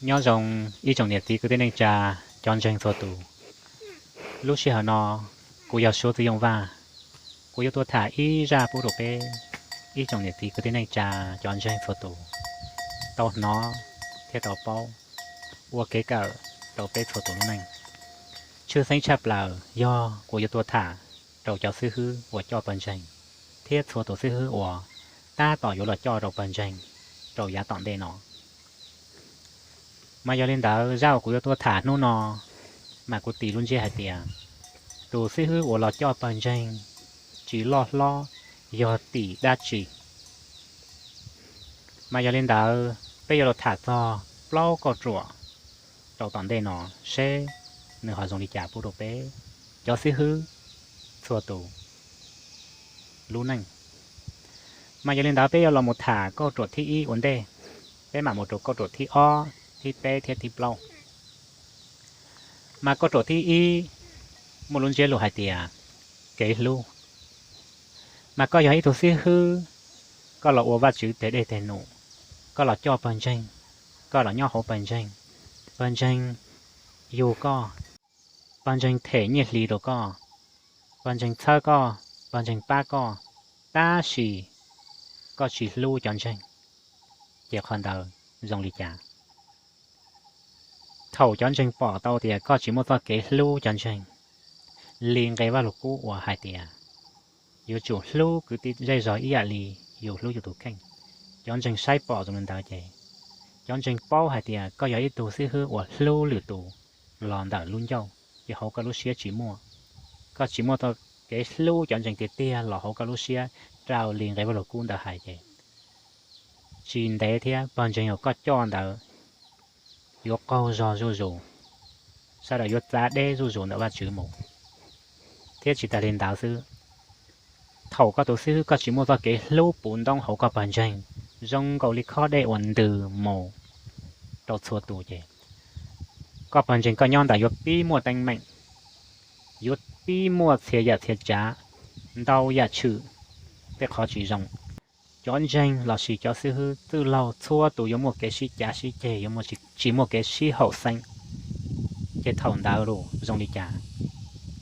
Nyob zoo ib tsoom niam txiv kwv tij neej tsa cov ntseeg txhua tus. Lub sij hawm no kuv yog Suav Txwj Yooj Vaj, kuv yuav tuaj tham ib zaj pub rau peb ib tsoom niam txiv kwv tij neej tsa cov ntseeg txhua tus tau hnov thiab tau paub ua kev kawm rau peb txhua tus lub neej. Tshwj xeeb tshaj plaws yog kuv yuav tuaj tham rau cov xib hwb uas coj pawg ntseeg thiab txhua tus xib hwb uas tab tom yuav los coj rau pawg ntseeg rau yav tom ntej no. Mas yog li ntawd zaj uas kuv yuav tuaj tham hnub no mas kuv tis lub ntsiab hais tias tus xib hwb uas los coj pawg ntseeg tsis loj hlob yog tim dab tsi. Mas yog li ntawd peb yuav los tham txog plaub kauj ruam rau tom ntej no seb nws ho zoo li cas pub rau peb cov xib hwb txhua tus lub neej. Mas yog li ntawd peb yuav los mus tham kauj ruam thib ib ua ntej, peb mam mus rau kauj ruam thib ob, thib peb thiab thib plaub. Mas kauj ruam thib ib muaj lub ntsiab lus hais tias kev hlub. Mas koj yog ib tug xib hwb, koj los ua Vajtswv teg dej teg num, koj los coj pawg ntseeg, koj los nyob hauv pawg ntseeg, pawg ntseeg yug koj, pawg ntseeg them nyiaj hli rau koj, pawg ntseeg txhawb koj, pawg ntseeg pab koj, tab sis koj tsis hlub cov ntseeg, ces qhov ntawd zoo li cas? Thaum cov ntseeg pom tau tias koj tsis muaj txoj kev hlub cov ntseeg li nqe Vajluskub uas hais tias yuav tsum hlub kwv tij zej zog ib yam li yus hlub yus tus kheej, cov ntseeg saib pom zoo li ntawd ces cov ntseeg paub hais tias koj yog ib tug xib hwb uas hlub lwm tus los ntawm lub ncauj, ces hauv koj lub siab tsis muaj, koj tsis muaj txoj kev hlub cov ntseeg tiag tiag los hauv koj lub siab raws li nqe Vajluskub ntawd hais ces tsis ntev thiab pawg ntseeg uas koj coj ntawd yuav qaug zog zuj zus, sawv daws yuav txav deb zuj zus ntawm Vajtswv mus. Thiab tsis tas li ntawd xwb, thaum koj tus xib hwb koj tsis muaj txoj kev hlub puv ntoob hauv koj pawg ntseeg zoo nkaus li khob dej uas ntws mus rau txhua tus ces koj pawg ntseeg koj nyob ntawd yuav pib muaj teeb meem, yuav pib muaj txhia yam txhia tsav, ntau yam tshwm, tej qhov tsis zoo. Cov ntseeg lossis cov xib hwb txwj laug txhua tus yuav muaj kev sib cav sib ceg, yuav tsis muaj kev sib haum xeeb. Ces thaum ntawd los zoo li cas?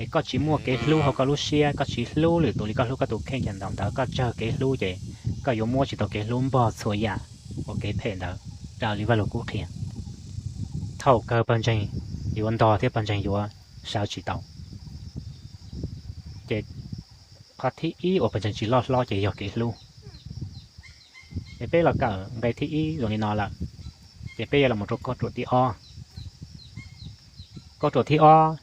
Es koj tsis muaj kev hlub hauv koj lub siab, koj tsis hlub lwm tus li koj hlub koj tus kheej, ces thaum ntawd koj tsawg kev hlub ces koj yuav muab tsis tau kev hlub npog txhua yam ua kev phem ntawd raws li Vajluskub qhia. Thaum kawg pawg ntseeg yuav ntog thiab pawg ntseeg yuav sawv tsis tau. Ces qhov thib ib uas pawg ntseeg tsis loj hlob ces yog kev hlub. Es peb los kawm nqe thib ib zoo li no lawm, ces peb yuav los mus rau kauj ruam thib ob. Kauj ruam thib ob,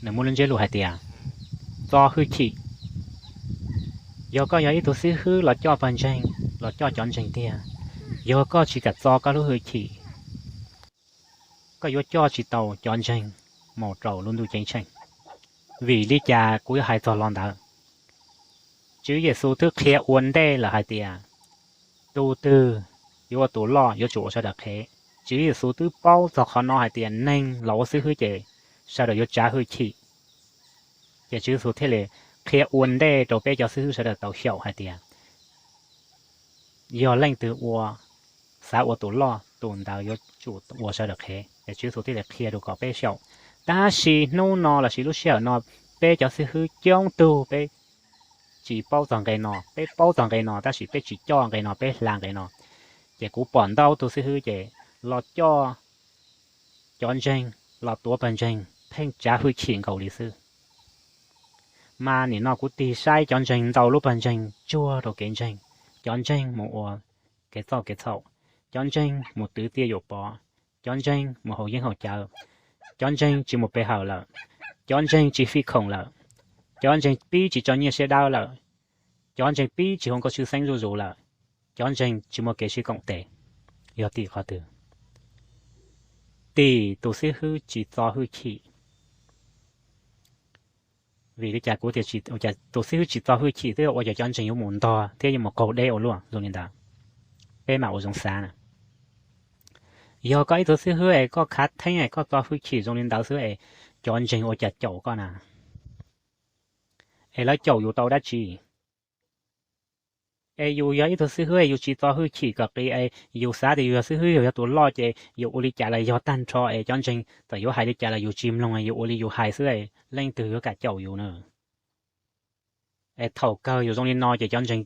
nws muaj lub ntsiab lus hais tias txo hwj chim. Yog koj yog ib tug xib hwb los coj pawg ntseeg, los coj cov ntseeg tiag, yog koj tsis kam txo koj lub hwj chim, koj yuav coj tsis tau cov ntseeg mus rau lub ntuj ceeb tsheej. Vim li cas kuv yuav hais txog lo ntawd? Tswv Yexus twb qhia ua ntej lawm hais tias tus twg yuav ua tus loj yuav tsum ua sawv daws qhev. Tswv Yexus twb paub txog qhov no hais tias neeg los ua xib hwb ces sawv daws yuav tsav hwj chim. Ces Tswv Yexus thiaj li qhia ua ntej rau peb cov xib hwb sawv daws tau xyaum hais tias yog leej twg ua, xav ua tus loj, tus ntawd yuav tsum ua sawv daws qhev. Ces Tswv Yexus thiaj li qhia rau kom peb xyaum. Tab sis hnub no lossis lub sij hawm no, peb cov xib hwb coob tug peb tsis paub txog nqe no, peb paub txog nqe no tab sis peb tsis coj nqe no, peb hla nqe no. Ces kuv pom ntau tus xib hwb ces los coj cov ntseeg, los tuav pawg ntseeg pheej tsav hwj chim nkaus li xwb. Mas nim no kuv tig saib cov ntseeg ntau lub pawg ntseeg tsuag rau kev ntseeg, cov ntseeg mus ua kev txoj kev txhaum, cov ntseeg mus twv tiaj yum pov, cov ntseeg mus haus yeeb haus cawv, cov ntseeg tsis mus pe hawm lawm, cov ntseeg tsis fij khoom lawm, cov ntseeg pib tsis tso nyiaj siab dawb lawm, cov ntseeg pib tsis hu nkauj tshwj xeeb zuj zus lawm, cov ntseeg tsis muaj kev sib koom tes. Yog tim qhov twg? Tim tus xib hwb tsis txo hwj chim. Vim li cas kuv tias tus xib hwb tsis txo hwj chim twb ua cas cov ntseeg yuav mus ntog thiab yuav mus qaug deb ua luaj zoo li ntawd? Peb mam ua zoo xav na. Yog koj ib tug xib hwb es koj khav theeb es koj txo hwj chim zoo li ntawd xwb es cov ntseeg ua cas caum koj na? Es lawv caum yus tau dab tsi? Es yus yog ib tug xib hwb es yus tsis txo hwj chim kom qis es yus xav tias yus yog xib hwb, yus yog tus loj ces yus ua li cas los yog tag nrho es cov ntseeg txawm yuav hais li cas los yus tsis mloog, yus ua li yus hais xwb es leej twg yuav kam caum yus na? Es thaum kawg yus zoo li no ces cov ntseeg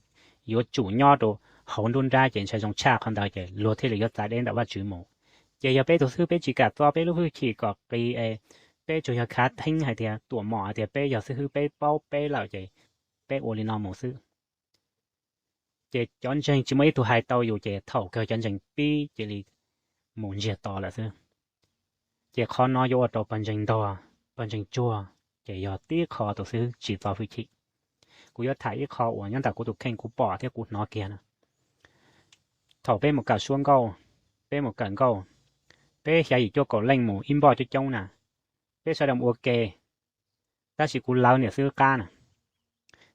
yuav tsum nyob rau hauv nruab nrab ces ntshai zoo tshaj qhov ntawd ces luag thiaj li yuav txav deb ntawm Vajtswv mus. Ces yog peb tus xib hwb peb tsis kam txo peb lub hwj chim kom qis es peb tsuas yog khav theeb hais tias tuam mom hais tias peb yog xib hwb peb paub peb lawm ces peb ua li no mus xwb. Ces cov ntseeg tsis muaj ib tug hais tau yus ces thaum kawg cov ntseeg pib cia li mus ntsiag to lawm xwb. Ces qhov no yuav ua rau pawg ntseeg ntog, pawg ntseeg tsuag, ces yog tib qho tus xib hwb tsis txo hwj chim. Kuv yuav tham ib qho uas nyob ntawm kuv tus kheej kuv pom thiab kuv hnov kiag na. Thaum peb mus kawm suab nkauj, peb mus kawm nkauj, peb xya yim cuaj kaum leej mus ib npoj coob coob na, peb sawv daws mus ua ke, tab sis kuv lawv niam xib hwb qab na.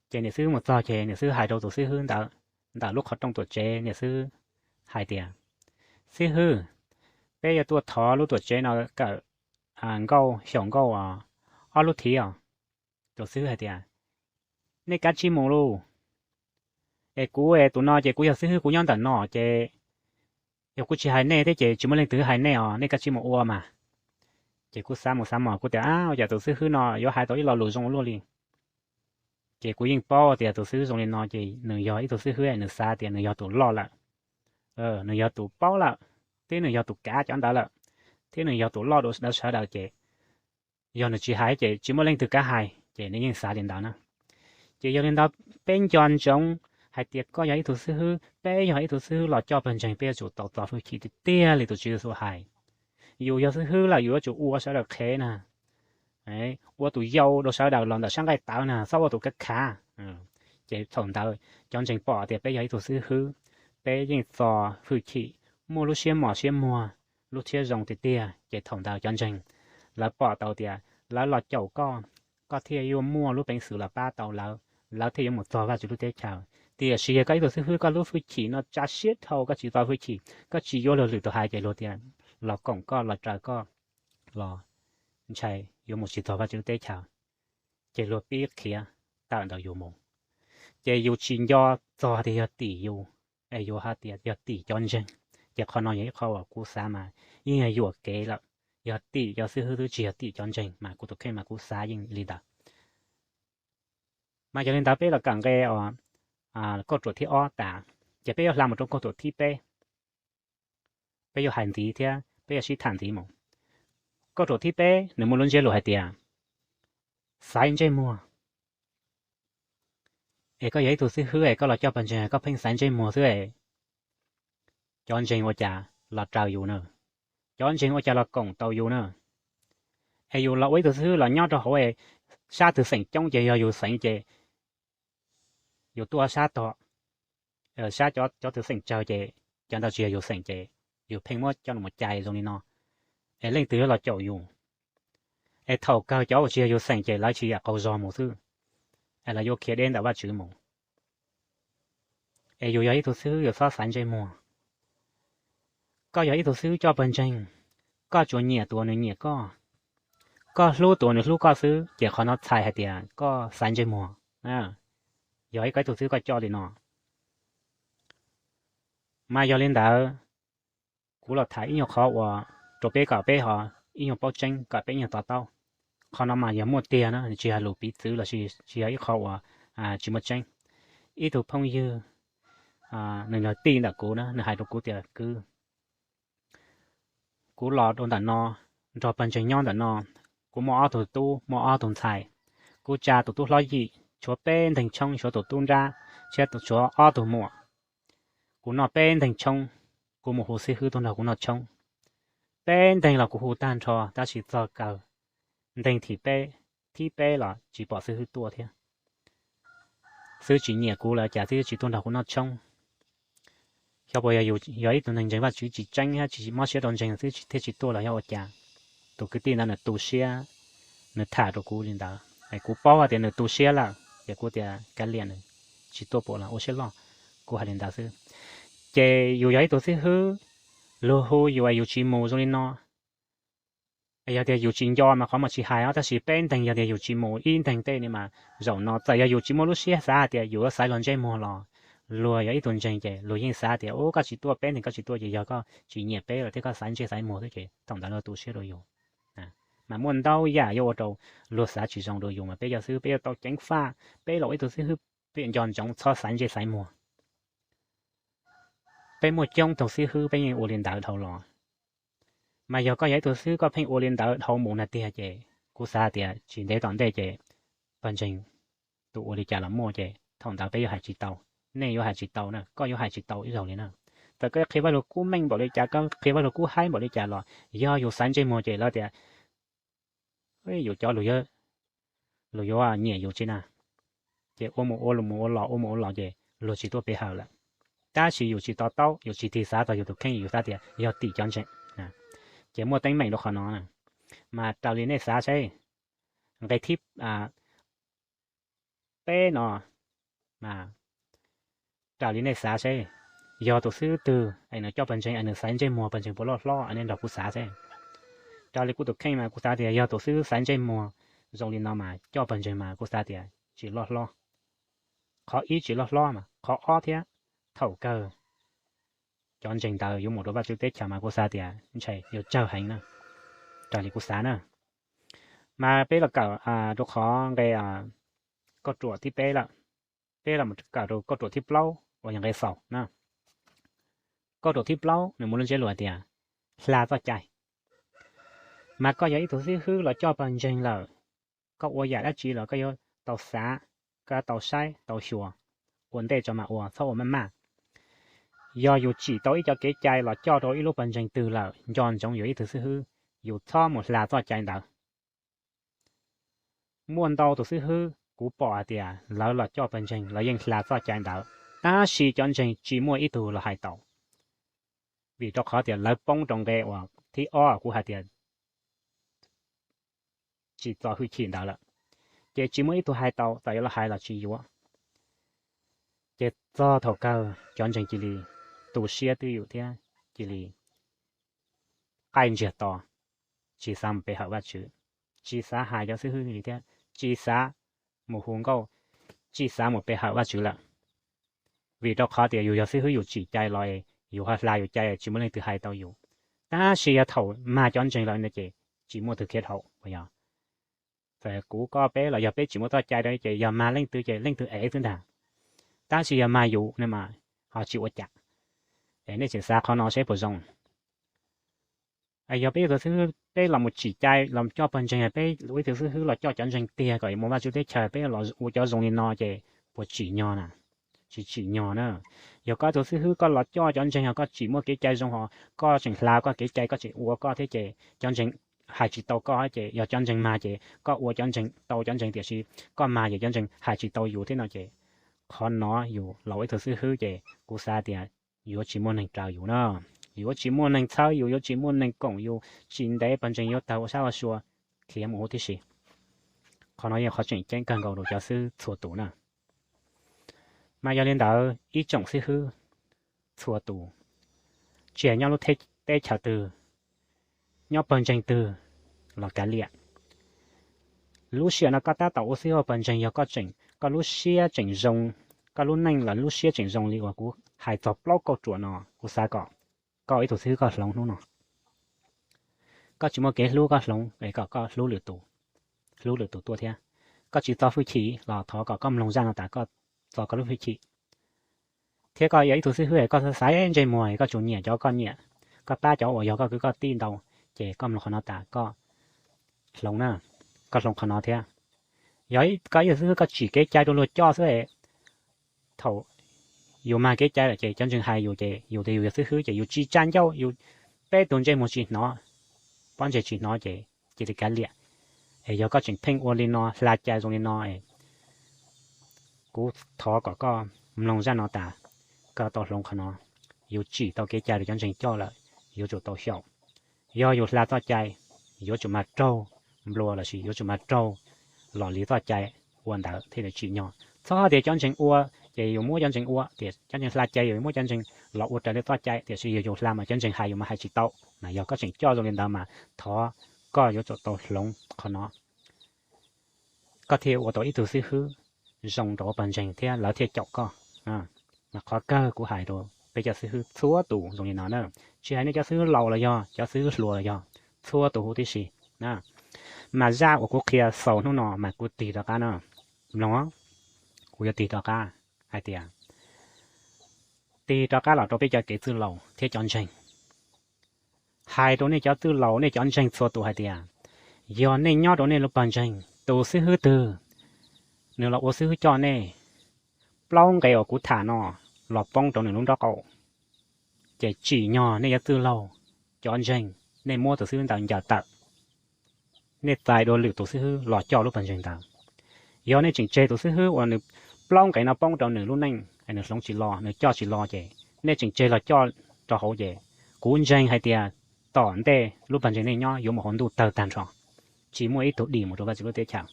Ces niam xib hwb mus txog ces niam xib hwb hais rau tus xib hwb ntawd ntawm lub qhov rooj tuam tsev, niam xib hwb hais tias, Xib hwb, peb yuav tuaj thov lub tuam tsev no kawm nkauj xyaum nkauj ob lub thiv os. Tus xib hwb hais tias, Nej kav tsij mus lauj. Es kuv es tus no ces kuv yog xib hwb kuv nyob ntawm no ces yog kuv tsis hais nej thiab ces tsis muaj leej twg hais nej os, nej kav tsij mus ua mas. Ces kuv xav mus xav mos kuv tias, Ab, ua cas tus xib hwb no yuav hais tau ib lo lus zoo ua luaj li? Ces kuv yeej paub tias tus xib hwb zoo li no ces nws yog ib tug xib hwb nws xav tias nws yog tus loj lawm, nws yog tus paub lawm, thiab nws yog tus kav cov ntawd lawm, thiab nws yog tus loj dua sawv daws ces yog nws tsis hais ces tsis muaj leej twg kav hais ces nws yeej xav li ntawd na. Ces yog li ntawd peb nco ntsoov hais tias koj yog ib tug xib hwb, peb yog ib tug xib hwb los coj pawg ntseeg peb yuav tsum tau txo hwj chim tiag tiag li tus Tswv Yexus hais. Yus yog xib hwb lawm yus yuav tsum ua sawv daws qhev na, ua tus yau rau sawv daws los ntawm sab nqaij tawv na, txhob ua tus kav khav. Ces thaum ntawd cov ntseeg pom tias peb yog ib tug xib hwb, peb yeej txo hwj chim, muaj lub siab mos siab muag, lub siab zoo tiag tiag ces thaum ntawd cov ntseeg lawv pom tau tias lawv los caum koj, koj thiaj yuav muaj lub peev xwm los pab tau lawv, lawv thiaj yuav mus txog Vajtswv lub teb chaws. Tiam sis yog koj ib tug xib hwb koj lub hwj chim no tsa siab dhau, koj tsis txo hwj chim, koj tsis yuav luag lwm tus hais ces luag tias los koom koj los raws koj los ntshai yuav mus tsis txog Vajtswv lub teb chaws, ces luag pib khiav tawm ntawm yus mus. Ces yus tsis nco txog tias yog tim yus, es yus hais tias yog tim cov ntseeg. Ces qhov no yog ib qho uas kuv xav mas yeej yog yuam kev lawm, yog tim cov xib hwb xwb tsis yog tim cov ntseeg mas kuv tus kheej mas kuv xav yeej li ntawd. Mas yog li ntawd peb los kawm nqe os, kauj ruam thib ob tas, ces peb yuav hla mus rau kauj ruam thib peb. Peb yuav hais ntxiv thiab peb yuav sib tham ntxiv mus. Kauj ruam thib peb nws muaj lub ntsiab lus hais tias xaiv ntsej muag. Es koj yog ib tug xib hwb es koj los coj pawg ntseeg koj pheej xaiv ntsej muag xwb es cov ntseeg ua cas los raws yus na? Cov ntseeg ua cas los koom tau yus na? Es yus los ua ib tug xib hwb los nyob rau hauv sab twg xeem coob ces yog yus xeem ces yus tuaj sab tog, sab cov twg xeem tsawg ces cov ntawd tsis yog yus xeem ces yus pheej muab coj los cais zoo li no, es leej twg yuav los caum yus? Es thaum kawg cov uas tsis yog yus xeem ces lawv tsis yam qaug zog mus xwb, es lawv yuav khiav deb ntawm Vajtswv mus. Es yus yog ib tug xib hwb yus txhob xaiv ntsej muag. Koj yog ib tug xib hwb coj pawg ntseeg, koj tsuas nyiam tus uas nws nyiam koj, koj hlub tus uas nws hlub koj xwb, ces qhov no txhais hais tias koj xaiv ntsej muag. Yog ib koj ib tug xib hwb koj coj li no. Mas yog li ntawd, kuv los tham ib nyuag qhov uas rau peb kom peb ho ib nyuag paub tseeb kom peb ib nyuag to taub. Qhov no mas yog muaj tiag na, tsis hais lus piv txwv los sis tsis yog ib qho uas tsis muaj tseeb. Ib tug phooj ywg, nws yog tij ntawm kuv na, nws hais rau kuv tias, Kwv, kuv los rau ntawm no, nrog pawg ntseeg nyob ntawm no, kuv muaj ob tug tub muaj ob tug ntxhais. Kuv tsa tus tub hlob yim tshuav peb nteeg tshoob, tshuav tus tub nrab tshiab tshuav ob tug muam. Kuv noj peb nteeg tshoob, kuv mus hu xib hwb tuaj nrog kuv noj tshoob. Peb nteeg los kuv hu tag nrho tab sis txog kawg nteeg thib peb, thib peb los tsis pom xib hwb tuaj thiab. Xib hwb tsis nyiam kuv los cas xib hwb tsis tuaj nrog kuv noj tshoob. Xyov puas yog yus yog ib tug neeg ntseeg Vajtswv tsis tseeb thiab tsis mob siab rau ntseeg xwb thiaj tsis tuaj los yog ua cas? Tus kwv tij ntawd nws tu siab, nws tham rau kuv li ntawd es kuv paub hais tias nws tu siab lawm ces kuv tias kav liam nws, tsis tuaj puas los ua siab loj. Kuv hais li ntawd xwb. Ces yus yog ib tug xib hwb, luag hu yus es yus tsis mus zoo li no, yog tias yus tsis nco mas qhov mas tsis hais os, tab sis peb nteeg yog tias yus tsis mus ib nteeg tej ni mas zaum no txawm yog yus tsis muaj lub siab xav hais tias yus yuav xaiv luag ntsej muag los luag yog ib tug ntseeg ces luag yeej xav tias, u, koj tsis tuaj peb neeg, koj tsis tuaj ces yog koj tsis nyiam peb lawm thiab koj xaiv ntsej xaiv muag xwb ces thaum ntawd luag tu siab rau yus. Mas muaj ntau yam yuav ua rau luag xav tsis zoo rau yus, mas peb cov xib hwb peb yuav tau ceev faj, peb los ua ib tug xib hwb peb yuav nco ntsoov txhob xaiv ntsej xaiv muag. Peb muaj coob tug xib hwb peb yeej ua li ntawd dhau los. Mas yog koj yog ib tug xib hwb koj pheej ua li ntawd dhau mus na tiag ces kuv xav tias tsis ntev tom ntej ces pawg ntseeg tus ua li cas los muaj ces thaum ntawd peb yuav hais tsis tau. Nej yuav hais tsis tau na, koj yuav hais tsis tau ib zaug li na. Txawm koj qhia Vajluskub meej npaum li cas, koj qhia Vajluskub haib npaum li cas los yog yus xaiv ntsej muag ces lawv tias yus cov luag yuav nyiam yus tsis na. Ces ua mus ua mus ua los ua mus ua los ces luag tsis tuaj pe hawm lawm. Tab sis yus tsis to taub, yus tsis tig xav txog yus tus kheej, yus xav tias yog tim cov ntseeg. Ces muaj teeb meem rau qhov no. Mas raws li nej xav seb, nqe thib peb no, raws li nej xav seb, yog tus xib hwb twg es nws coj pawg ntseeg es nws xaiv ntsej muag pawg ntseeg puas loj hlob, nej nrog kuv xav seb. Raws li kuv tus kheej mas kuv xav tias yog tus xib hwb xaiv ntsej muag zoo li no mas coj pawg ntseeg mas kuv xav tias tsis loj hlob. Qhov ib tsis loj hlob mas qhov ob thiab, thaum kawg cov ntseeg ntawd yuav mus rau Vajtswv teb chaws mas kuv xav tias ntshe yuav tsawg heev na, raws li kuv xav na. Mas peb los kawm rau qhov nqe kauj ruam thib peb lawm, peb los kawm rau kauj ruam thib plaub uas yog nqe xaus na. Kauj ruam thib plaub nws muaj lub ntsiab lus hais tias hla txoj cai. Mas koj yog ib tug xib hwb los coj pawg ntseeg lawm, koj ua yam dab tsi los koj yuav tau xav, koj tau saib tau xyuas, ua ntej tso mas ua, txhob ua maj maj. Yog yus tsim tau ib co kev cai los coj rau ib lub pawg ntseeg twg lawm, nco ntsoov yus ib tug xib hwb, yus txhob mus hla txoj cai ntawd. Muaj ntau tus xib hwb kuv pom hais tias lawv los coj pawg ntseeg lawv yeej hla txoj cai ntawd, tab sis cov ntseeg tsis muaj ib tug los hais tau. Vim rau qhov tias lawv poob rau nqe uas thib ob kuv hais tias tsis txo hwj chim ntawd lawm, ces tsis muaj ib tug hais tau, txawm yuav los hais los tsis yuav. Ces txog thaum kawg cov ntseeg cia li tu siab twj ywm thiab cia li qaij ntsiag to, tsis xav mus pe hawm Vajtswv, tsis xav hais cov xib hwb li thiab, tsis xav mus hu nkauj, tsis xav mus pe hawm Vajtswv lawm. Vim rau qhov tias yus yog xib hwb yus tsim cai los yus ho hla yus cai tsis muaj leej twg hais tau yus. Tab sis yog thaum mag cov ntseeg lawm no ces tsis muaj twg khiav dhau. Yog kuv koj peb los yog peb tsis muaj txoj cai rau ces yog mag leej twg ces leej twg ev xwb ntag. Tab sis yog mag yus no mas ho tsis ua cas. Es nej tseem xav qhov no seb puas zoo. Yog peb ib tug xib hwb peb los mus tsim cai los coj pawg ntseeg, peb ib tug xib hwb los coj cov ntseeg tiag kom mus Vajtswv teb chaws, peb los ua cov zoo li no ces puas tsim nyog na? Tsis tsim nyog na. Yog koj ib tug xib hwb koj los coj cov ntseeg ho koj tsis muaj kev cai zoo ho koj tseem hla koj kev cai koj tseem ua koj thiab ces cov ntseeg hais tsis tau koj ces yog cov ntseeg mag ces koj ua cov ntseeg tau cov ntseeg tiam sis koj mag ces cov ntseeg hais tsis tau yus thiab no ces qhov no yus los ua ib tug xib hwb ces kuv xav tias yuav tsis muaj neeg raws yus na, yuav tsis muaj neeg txhawb yus, yuav tsis muaj neeg koom yus, tsis ntev pawg ntseeg yuav tawg ua sab ua sua khiav mus huv tib si. Qhov no yog qhov tseem ceeb kawg nkaus rau cov xib hwb txhua tus na. Mas yog li ntawd ib tsoom xib hwb txhua tus, tsis hais nyob lub teb chaws twg, nyob pawg ntseeg twg los kav liam, lub sij hawm no koj tab tom ua xib hwb pawg ntseeg yog koj tseem, koj lub siab tseem zoo, koj lub neej los lub siab tseem zoo li uas kuv hais txog plaub kauj ruam no kuv xav kom koj ib tug xib hwb koj hloov hnub no. Koj tsis muaj kev hlub koj hloov es kom koj hlub lwm tus, hlub lwm tus tuaj thiab. Koj tsis txo hwj chim los thov kom koj mloog zaj no tas koj txo koj lub hwj chim. Thiab koj yog ib tug xib hwb es koj xaiv ntsej muag es koj tsuas nyiam cov koj nyiam, koj pab cov uas yog koj kwv koj tij ntau, ces koj mloog qhov no tas koj hloov na, koj hloov qhov no thiab. Yog koj ib tug xib hwb koj tsim kev cai rau luag coj xwb es thaum yus mag kev cai lawm ces cov ntseeg hais yus ces yus tias yus yog xib hwb ces yus tsis tsa ncauj, yus peb tug ntsej muag tsis hnov, pob ntseg tsis hnov ces cia li kav liam. Es yog koj tseem pheej ua li no hla cai zoo li no es kuv thov kom koj mloog zaj no tas koj tau hloov qhov no. Yus tsim tau kev cai rau cov ntseeg coj lawm, yuav tsum tau xyaum. Yog yus hla txoj cai, yuav tsum mas raug nplua lossis yuav tsum mas raug los li txoj cai ua ntawd thiaj li tsim nyog. Txhob tias cov ntseeg ua ces yus muab cov ntseeg ua, tias cov ntseeg hla cai yus muab cov ntseeg los ua raws li txoj cai, tiam sis yog yus hla mas cov ntseeg hais yus mas hais tsis tau. Mas yog koj tseem coj zoo li ntawd mas thov koj yuav tsum tau hloov qhov no, koj thiaj ua tau ib tug xib hwb zoo rau pawg ntseeg thiab lawv thiaj caum koj. Qhov kawg kuv hais rau peb cov xib hwb txhua tus zoo li no na, tsis hais nej cov xib hwb laus los yog cov xib hwb hluas los yog txhua tus huv tib si na. Mas zaj uas kuv qhia xaus hnub no mas kuv tig rov qab no, mloog, kuv yuav tig rov qab hais tias, tig rov qab los rau peb cov kev txwj laus thiab cov ntseeg, hais rau nej cov txwj laus nej cov ntseeg txhua tus hais tias, yog nej nyob rau nej lub pawg ntseeg tus xib hwb twg nws los ua xib hwb coj nej, plaub nqe uas kuv tham no los poob rau nws lub nrob qaum, ces tsim nyog nej cov txwj laug, cov ntseeg, nej muab tus xib hwb ntawd ncaws tawm, nej txais dua lwm tus xib hwb los coj lub pawg ntseeg ntawd. Yog nej tseem tseg tus xib hwb uas nws plaub nqe no poob rau nws lub neej, nws hloov tsis los, nws coj tsis los ces nej tseem tseg los coj rau hauv ces kuv ntseeg hais tias tom ntej lub pawg ntseeg nej nyob yuav mus hauv ntuj tawg tag nrho, tsis muaj ib tug dim mus rau Vajtswv lub teb chaws.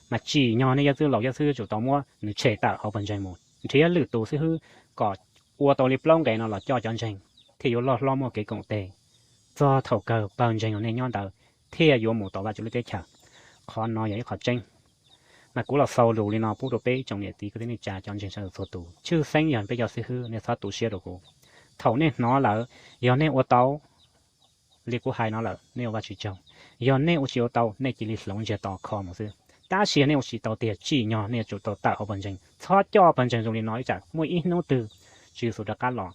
Mas tsim nyog nej cov txwj laus cov xib hwb yuav tsum tau muab nws tshem tawm hauv pawg ntseeg mus, nrhiav lwm tus xib hwb kom ua tau li plaub nqe no los coj cov ntseeg, thiaj yuav loj hlob muaj kev koom tes, txog thaum kawg pawg ntseeg uas nej nyob ntawd thiaj yuav mus tau Vajtswv lub teb chaws. Qhov no yog ib qho tseeb. Mas kuv los xaus lus li no pub rau peb ib tsoom niam txiv kwv tij neej tsa cov ntseeg sawv daws txhua tus, tshwj xeeb yog peb cov xib hwb nej txhob tu siab rau kuv. Thaum nej hnov lawm, yog nej ua tau li kuv hais no lawm nej ua Vajtswv tsaug, yog nej ua tsis ua tau nej cia li hloov ntsiag to kho mus xwb. Tab sis yog nej ua tsis tau tiag tsim nyog nej yuav tsum tau tawm hauv pawg ntseeg, txhob coj pawg ntseeg zoo li no ib tsam muaj ib hnub twg Tswv Yexus rov qab los,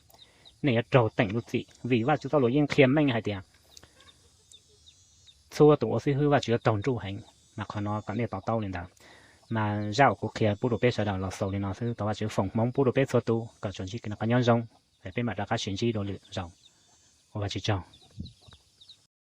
nej yuav raug teem lub txim, vim Vajtswv txoj lus yeej qhia meej hais tias txhua tus ua xib hwb Vajtswv yuav raug nruj heev. Mas qhov no kom nej to taub li ntawd. Mas zaj uas kuv qhia pub rau peb sawv daws los xaus li no xwb, thov Vajtswv foom hmoov pub rau peb txhua tus kom tsuas ntsib kev noj qab nyob zoo, peb mam rov qab sib ntsib dua lwm zaus. Ua Vajtswv tsaug.